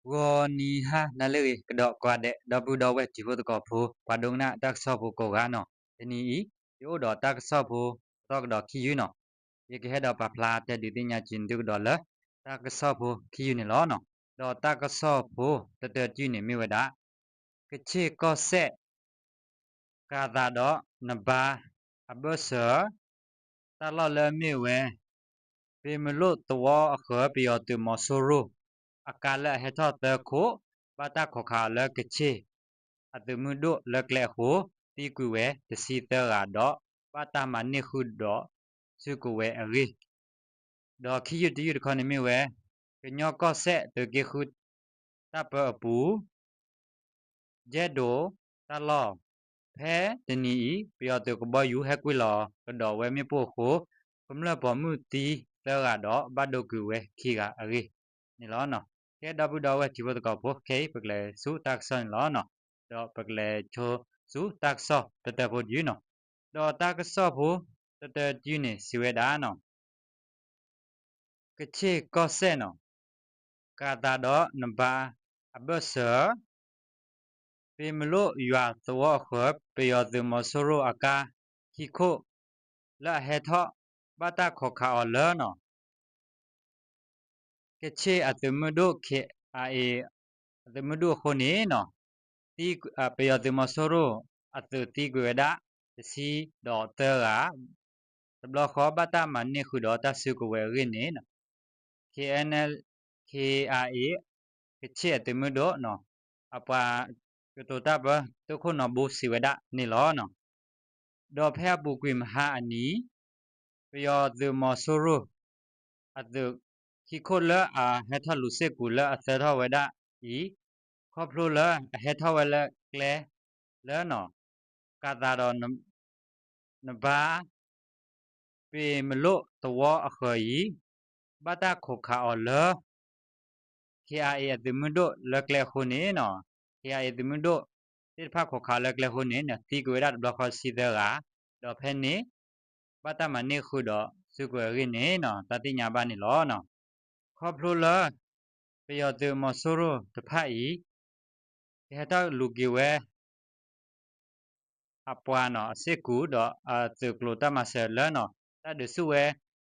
ဂီၤနံၤဟါနၤလၢအဂ့ၤ ကဒီးကိးဂၤဒဲး ဒီပုၢ်ဒီဝဲၢ်တံၤဖိသကိးဖိ ပှၤဒိကနၣ်တၢ်ကစီၣ်ဖိကိးဂၤနီၤ, တနံၤအံၤ ယအိၣ်ဒီးတၢ်ကစီၣ်ဖိ သီကဒီးခံယုၢ်နီၤ, ယကဟဲဒီးပာ်ဖျါတဲဒုးသ့ၣ်ညါက့ၤသုကဒီးလၢ တၢ်ကစီၣ်ဖိခံယုၢ်န့ၣ်လီၤ. ဒီးတၢ်ကစီၣ်ဖိတတၢတယုၢ်န့ၣ်မ့ၢ်ဝဲဒၣ် ကခ့ၣ်ကီၢ်စဲၣ် ကၤသးဒီးနဘါအဘၢၣ်စၢၤ တၢ်လီၢ်လၢအမ့ၢ်ဝဲ ပ့ၤမလိၣ်သဝီအဃၢၤ ပယီၤသုးမီၤစိရိၣ် အကါလၢအဟဲထီၣ်သၢခိၣ် ဘၣ်တၢ်ခိးခးအီၤလၢကခ့ၣ်အသုးမုၢ်ဒိၣ်လၢကျဲအဃိ သံကွံာ်ဝဲတဆံသၢဂၤဒီး ဘၣ်တၢ်မၤန့ၢ်ဃုာ်ဒီးစုကဝဲၤအဂ့ၢ် ဒီးခံယုၢ်တယုၢ်တခီန့ၣ်မ့ၢ်ဝဲ ကညီကီၢ်စဲၣ်သုးက့ဃုတၢ်ပၢအပူၤ ယဲၢ်ဒိးတၢ်လီၢ် ဖဲတနံၤအံၤ ပယီၤသုးကဘီယူၤဟဲကွံာ်လီၤကဒီးဝဲမ့ၣ်ပိၢ်အဃိ ကမျၢၢ်ပိာ်မုၣ်သံသၢဂၤဒီး ဘၣ်ဒိကွံာ်ဝဲခံဂၤအဂ့ၢ်န့ၣ်လီၤ. ကဲဒီပုၢ်ဒီဝဲၢ်တံၤဖိသကိးဖိ ခဲအံၤပကလဲၤဆူတၢ်ကစီၣ်န့ၣ်လီၤ. ဒီးပကလဲၤဆိဆူတၢ်ကစီၣ်တတၢဖိတယုၢ်နီၤ, ဒီးတၢ်ကစီၣ်ဖိတတၢတယုၢ်န့ၣ် စံးဝဲဒၣ်နီၤ ကခ့ၣ်ကီၢ်စဲၣ်နီၤ, ကၤသးဒီးနဘါအဘၢၣ်စၢၤ, ပ့ၤမလိၣ်ယွၤသဝီအဃၢၤ ပယီၤသုးမီၤစိရိၣ်အကါ ခံခိၣ် လၢအဟဲထီၣ် ဘၣ်တၢ်ခိးခးအီၤလၢနီၤ ကခ့ၣ်အသုးမုၢ်ဒိၣ် ခ့ၣ်အါအ့ၣ် အသုးမုၢ်ဒိၣ်အဃိန့ၣ်နီၤ, ပယီၤသုးမီၤစိရိၣ်အသုးသံကွံာ်ဝဲဒၣ် တဆံဒီးသၢဂၤ, တဘျီဃီဘၣ်တၢ်မၤန့ၢ်ဃုာ်ဒီးတၢ်စုကဝဲၤအဂ့ၢ်န့ၣ် ခ့ၣ်အဲၣ်အဲၣ် ခ့ၣ်အါအ့ၣ် ကခ့ၣ်အသုးမုၢ်ဒိၣ် အပှၤကတိၤတၢ်ပၢ သုးခိၣ်နီၢ်ဘိစံးဝဲဒၣ်န့ၣ်လီၤ. ဒီးဖဲအပူၤကွံာ်မဟါအနံၤ ပယီၤသုးမီၤစိရိၣ် အသုး ခံခိၣ်လၢအဟဲထီၣ်လူၤစ့ၢ်ကီးလၢအသၢထီၣ်ဝဲဒၣ်အံၤ, ခီဖျိလၢအဟဲထီၣ်ဝဲလၢကျဲလၢနီၤ ကၤသးဒီး နဘါ ပ့ၤမလိၣ်သဝီအဃၢၤအံၤ ဘၣ်တၢ်ခိးခးအီၤလၢ ခ့ၣ်အါအ့ၣ် အသုးမုၢ်ဒိၣ်လၢကျဲအဃိန့ၣ်နီၤ, ခ့ၣ်အါအ့ၣ် အသုးမုၢ်ဒိၣ်သ့ၣ်တဖၣ်ခိးခးလၢကျဲအဃိန့ၣ် သံကွံာ်ဝဲဒၣ်တဘျီဃီတဆံသၢဂၤ, ဒီးဖဲန့ၣ် ဘၣ်တၢ်မၤန့ၢ်ဃုာ်ဒီးစုကဝဲၤအဂ့ၢ်န့ၣ်နီၤ တၢ်သ့ၣ်ညါဘၣ်န့ၣ်လီၤ. ခီဖျိလၢ ပယီၤသုးမီၤစိရိၣ်တဖၣ်အံၤ ကဟဲထီၣ်လူၤက့ၤဝဲ အပှၤနီၤ အစ့ၢ်ကီးဒီးအသုးကျိၤတၢ်မၤစၢၤလၢနီၤ တၢ်ဒုးဆူၣ်ဝဲ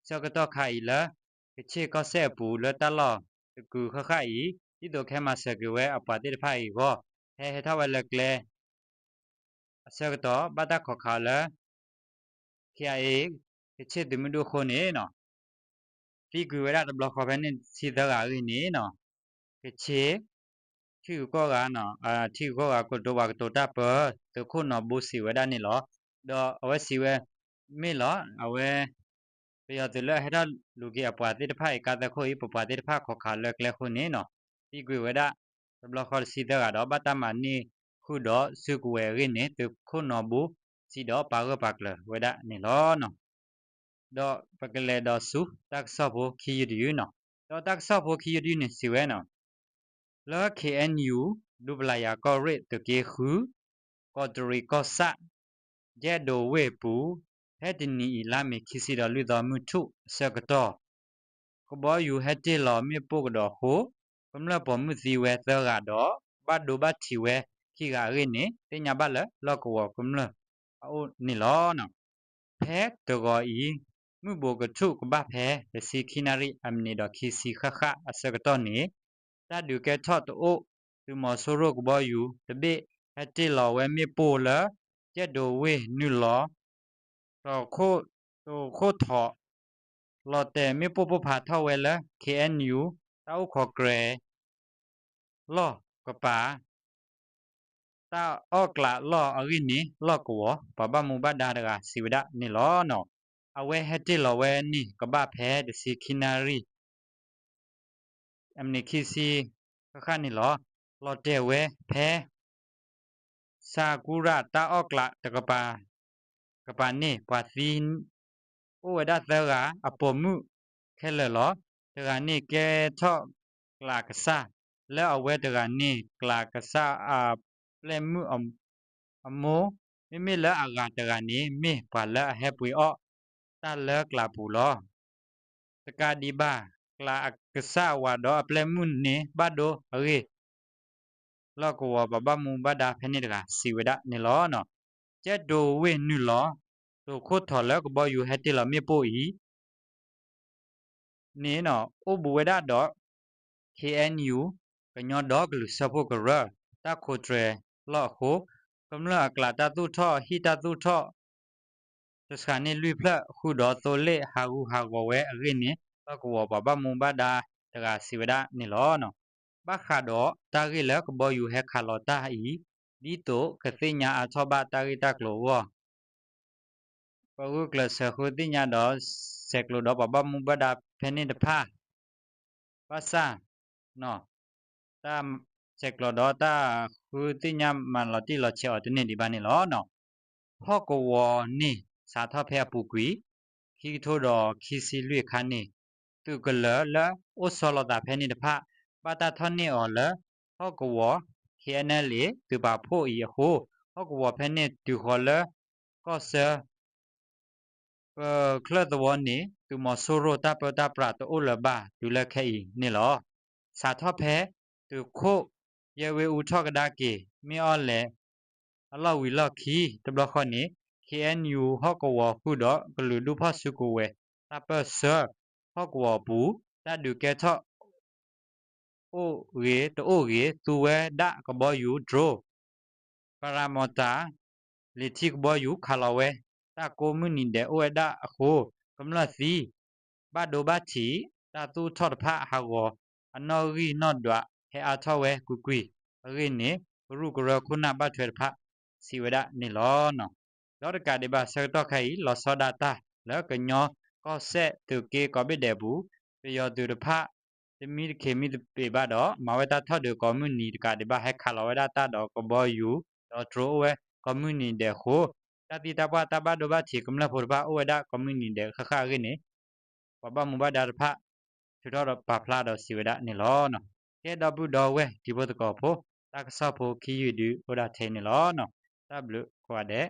ဆၢကတီၢ်ခါအံၤလၢ ကခ့ၣ်ကီၢ်စဲၣ်အပူၤလၢတၢ်လီၢ်တကုာ်ဃၣ်ဃၣ်အံၤ ဒ်သိးကဟဲမၤစၢၤက့ၤဝဲအပှၤသ့ၣ်တဖၣ်အံၤအဂီၢ် ဖဲဟဲထီၣ်ဝဲလၢကျဲ အဆၢကတီၢ် ဘၣ်တၢ်ခိးခးလၢ ခ့ၣ်အါအ့ၣ် ကခ့ၣ်သုးမုၢ်ဒိၣ်အဃိန့ၣ်နီၤ သံကွံာ်ဝဲဒၣ်တဘျီဃီဖဲန့ၣ်တဆံသၢဂၤအဂ့ၢ်န့ၣ်နီၤ ကခ့ၣ် ထံဂုၤကီၢ်ဂၤ ထံဂုၤကီၢ်ဂၤ ကတိၤပှၤကတိၤတၢ်ပၢ သုးခိၣ်နီၢ်ဘိစံးဝဲဒၣ်န့ၣ်လီၤ. ဒီးအဝဲစံးဝဲ မ့ၢ်လီၤ အဝဲ ပယီၤသုးလၢအဟဲထီၣ်လူၤက့ၤအပှၤသ့ၣ်တဖၣ်အံၤ ကါသၢခိၣ်အံၤ ပပှၤသ့ၣ်တဖၣ်ခိးခးလၢကျဲအဃိန့ၣ်နီၤ သံကွံာ်ဝဲဒၣ်တဘျီဃီတဆံသၢဂၤဒီး ဘၣ်တၢ်မၤန့ၢ်ဃုာ်ဒီးစုကဝဲၤအဂ့ၢ်န့ၣ် သုးခိၣ်နီၢ်ဘိစံးဒီးပာ်ဂၢၢ်ပာ်ကျၢၤဝဲဒၣ်န့ၣ်လီၤ. ဒီးပကလဲၤဒီးဆူတၢ်ကစီၣ်ဖိခံယုၢ်တယုၢ်နီၤ, ဒီးတၢ်ကစီၣ်ဖိခံယုၢ်တယုၢ်န့ၣ်စံးဝဲနီၤ လၢ ခ့ၣ်အဲၣ်ယူၣ် ဒူပလၤယၤကီၢ်ရ့ၣ်သုးက့ဃု ကီးတရံးကီၢ်ဆၣ် ယဲၢ်ဒိးဝ့ၢ်အပူၤ ဖဲတနံၤအံၤလါမ့ၤခံဆံဒီးလွံၢ်သီမုၢ်ထူၣ်အဆၢကတီၢ် ကဘီယူၤဟဲတ့ၢ်လီၤမ့ၣ်ပိၢ်ကဒီးအဃိ ကမျၢၢ်ပိာ်မုၣ်သံဝဲသၢဂၤဒီး ဘၣ်ဒိဘၣ်ထံးဝဲခံဂၤအဂ့ၢ်န့ၣ် သ့ၣ်ညါဘၣ်လၢလီၢ်ကဝီၤကမျၢၢ်အအိၣ်န့ၣ်လီၤ. ဖဲတဂီၤအံၤ မုၢ်ဘိးကထူၣ်ကဘၣ်ဖဲ တဆံခံနၣ်ရံၣ်အမံးနံးဒီးခံဆံဃၣ်ဃၣ်အဆၢကတီၢ်န့ၣ် တၢ်ဒုးကဲထီၣ်တအိၣ် သုးမီၤစိရိၣ်ကဘီယူၤတဘ့ၣ် ဟဲတ့ၢ်လီၤဝဲမ့ၣ်ပိၢ်လၢ ယဲၢ်ဒိးဝ့ၢ်နုာ်လီၤ တခိၣ်ထီၣ် လီၤတဲာ်မ့ၣ်ပိၢ်ပိၢ်ဖးထီၣ်ဝဲလၢ ခ့ၣ်အဲၣ်ယူၣ် တၢ်အိၣ်ခိးကြဲၤ လီၢ်ကပၤ တၢ်အီၣ်ကျးလီၢ်အဂ့ၢ်န့ၣ် လီၢ်ကဝီၤ ပှၤဘၣ်မူဘၣ်ဒါတဂၤစံးဝဲဒၣ်န့ၣ်လီၤ. အဝဲဟဲတ့ၢ်လီၤဝဲန့ၣ် ကဘၣ်ဖဲတဆံခံနၣ်ရံၣ် အမံးနံးခံဆံဃၣ်ဃၣ်န့ၣ်လီၤ. လီၤတဲာ်ဝဲဖဲ ဆာကူရၤတၢ်အီၣ်ကျးတကပၤ ကပၤန့ၣ် ပှၤသံ အိၣ်ဝဲဒၣ်သၢဂၤ အပိာ်မုၣ်ခဲလၢာ်လီၤ. တဂၤန့ၣ်ကဲထီၣ်ကျးကစၢ် လၢအဝဲတဂၤန့ၣ် ကျးကစၢ်အပျဲၢ်မုၣ်အမိၢ်, မ့မ့ၢ်လၢအဂၤတဂၤန့ၣ် မ့ၢ်ပှၤလၢအဟဲပှ့ၤအီၣ်တၢ်လၢကျးပူၤလီၤ. တကးဒံးဘၣ် ကျးအ ကစၢ်ဝၤဒီးအပျဲၢ်မုၣ်န့ၣ် ဘၣ်ဒိအဂ့ၢ် လီၢ်ကဝီၤပှၤဘၣ်မူဘၣ်ဒါဖဲန့ၣ်တဂၤ စံးဝဲဒၣ်န့ၣ်လီၤ. ကၠဲၣ်တိၤဝ့ၢ်နုာ်လီၤ တိၤခိၣ်ထီၣ်လၢကဘီယူၤဟဲတ့ၢ်လီၤမ့ၣ်ပိၢ်အံၤ န့ၣ် အိၣ်ဘူးဝဲဒၣ်ဒီး ခ့ၣ်အဲၣ်ယူၣ် ကညီဒီကလုာ်စၢဖှိၣ်ကရၢ တၢ်ခိးတြဲၤလီၢ်အဃိ ကမျၢၢ်အကျးတၢ်သူၣ်ထီၣ် ဟံၣ်တၢ်သူၣ်ထီၣ် တစှၤန့ၢ်လွံၢ်ဖျၢၣ် ဃုာ်ဒီးသိလ့ၣ်ဟးဂူာ်ဟးဂီၤဝဲအဂ့ၢ်န့ၣ် လီၢ်ကဝီၤပှၤဘၣ်မူဘၣ်ဒါတဂၤစံးဝဲဒၣ်န့ၣ်လီၤ. ဘၣ်ဃးဒီးတၢ်ဂ့ၢ်လၢကဘီယူၤဟဲခးလီၤတၢ်အံၤ ဒ်သိးကသ့ၣ်ညါအါထီၣ်ဘၣ်တၢ်ဂ့ၢ်တၢ်ကျိၤအဂီၢ် ပဂုာ်ကျဲးစၢးဃုသ့ၣ်ညါဒီး ဆဲးကျိးဒီးပှၤဘၣ်မူဘၣ်ဒါဖဲန့ၣ်တဖၣ် ဘၣ်ဆၣ် တၢ်ဆဲးကျိးဒီးတၢ်ဃုသ့ၣ်ညါမၤလီၤတံၢ်လီၤဆဲးအီၤတန့ၢ်ဒံးဘၣ်န့ၣ်လီၤ. ဟီၣ်ကဝီၤန့ၣ် စးထီၣ်ဖဲအပူၤကွံာ် ခံကထိဒီးခံဆံလွံၢ်အခါန့ၣ် သုးကလၢၤလၢအိၣ်ဆီလီၤသးဖဲန့ၣ်တဖၣ် ဘၣ်တၢ်ထီၣ်န့ၢ်အီၤလၢ ဟီၣ်ကဝီၤ ခ့ၣ်အဲၣ်ယူၣ် သုးပာ်ဖှိၣ်အံၤအဃိ ဟီၣ်ကဝီၤဖဲန့ၣ်တုၤဃီၤလၢ ကီၢ်စၢ ပချၢၣ်သဝီန့ၣ် သုးမီၤစိရိၤတၢ်ပၢတၢ်ပြးတအိၣ်လၢၤဘၣ်တုၤလၢခဲအံၤန့ၣ်လီၤ. စးထီၣ်ဖဲ သုးခိၣ် ယဲၢ်ဝ့ၢ်အူထီၣ်ကဒါက့ၤ မ့ၢ်အီၣ်လဲၣ် အလီၢ်ဝံၤလီၢ်ခံတဘျီဃီန့ၣ် ခ့ၣ်အဲၣ်ယူၣ် ဟီၣ်ကဝီၤဃုာ်ဒီးကလုာ်ဒူၣ်ဖီၣ်စုကဝဲၤ တၢ်ပၢၢ်ဆၢ ဟီၣ်ကဝီၤအပူၤ တၢ်ဒုးကဲထီၣ် အိၣ်ဂ့ၤတအိၣ်ဂ့ၤ သူဝဲဒၣ်ကဘီယူၤ drone ပရၤမီၢ်တၢ် လံာ်ထံကဘီယူၤခးလီၤဝဲ တၢ်ကိးမုၢ်နံၤဒဲးအိၣ်ဝဲဒၣ်အဃိ ကမျၢၢ်သံ ဘၣ်ဒိဘၣ်ထံး တၢ်သူၣ်ထီၣ်တဖၣ်ဟးဂီၤ အနီၣ်ဂံၢ်နီၣ်ဒွးဟဲအါထီၣ်ဝဲကွ့ၢ်ကွ့ၢ်အဂ့ၢ်န့ၣ် ကရူၢ်ကရၢခိၣ်နၢ်ဘၣ်ထွဲတဖၣ် စံးဝဲဒၣ်န့ၣ်လီၤ. ဒီးတကးဒံးဘၣ်ဆၢကတီၢ်ခဲအံၤ လီၤဆီဒၣ်တၢ်လၢကညီကီၢ်စဲၣ်သုးက့ကိးဘ့ၣ်ဒဲးအပူၤ ပယီၤသုးတဖၣ် တမံတခ့မံတပ့ၤဘၣ်ဒီး မၤဝဲတၢ်ထီၣ်ဒုးကိးမုၢ်နံၤတကးဒံးဘၣ် ဟဲခးလီၤဝဲဒၣ်တၢ်ဒီးကဘီယူၤ ဒီး drone အိၣ်ဝဲကိးမုၢ်နံၤဒဲးအဃိ တၢ်သံတၢ်ပှၢ်တၢ်ဘၣ်ဒိဘၣ်ထံးကမျၢၢ်ဖိတဖၣ်အိၣ်ဝဲဒၣ်ကိးမုၢ်နံၤဒဲးဃၣ်ဃၣ်အဂ့ၢ်န့ၣ် ပှၤဘၣ်မူဘၣ်ဒါတဖၣ် ထုးထီၣ်ဒီးပာ်ဖျါဒီးစံးဝဲဒၣ်န့ၣ်လီၤ. ကဲဒီပုၢ်ဒီဝဲၢ်တံၤဖိသကိးဖိ တၢ်ကစီၣ်ဖိခံယုၢ်ဒုးအိၣ်ဒၣ်ထဲအံၤန့ၣ်လီၤ. တၢ်ဘျုးကိးဂၤဒဲး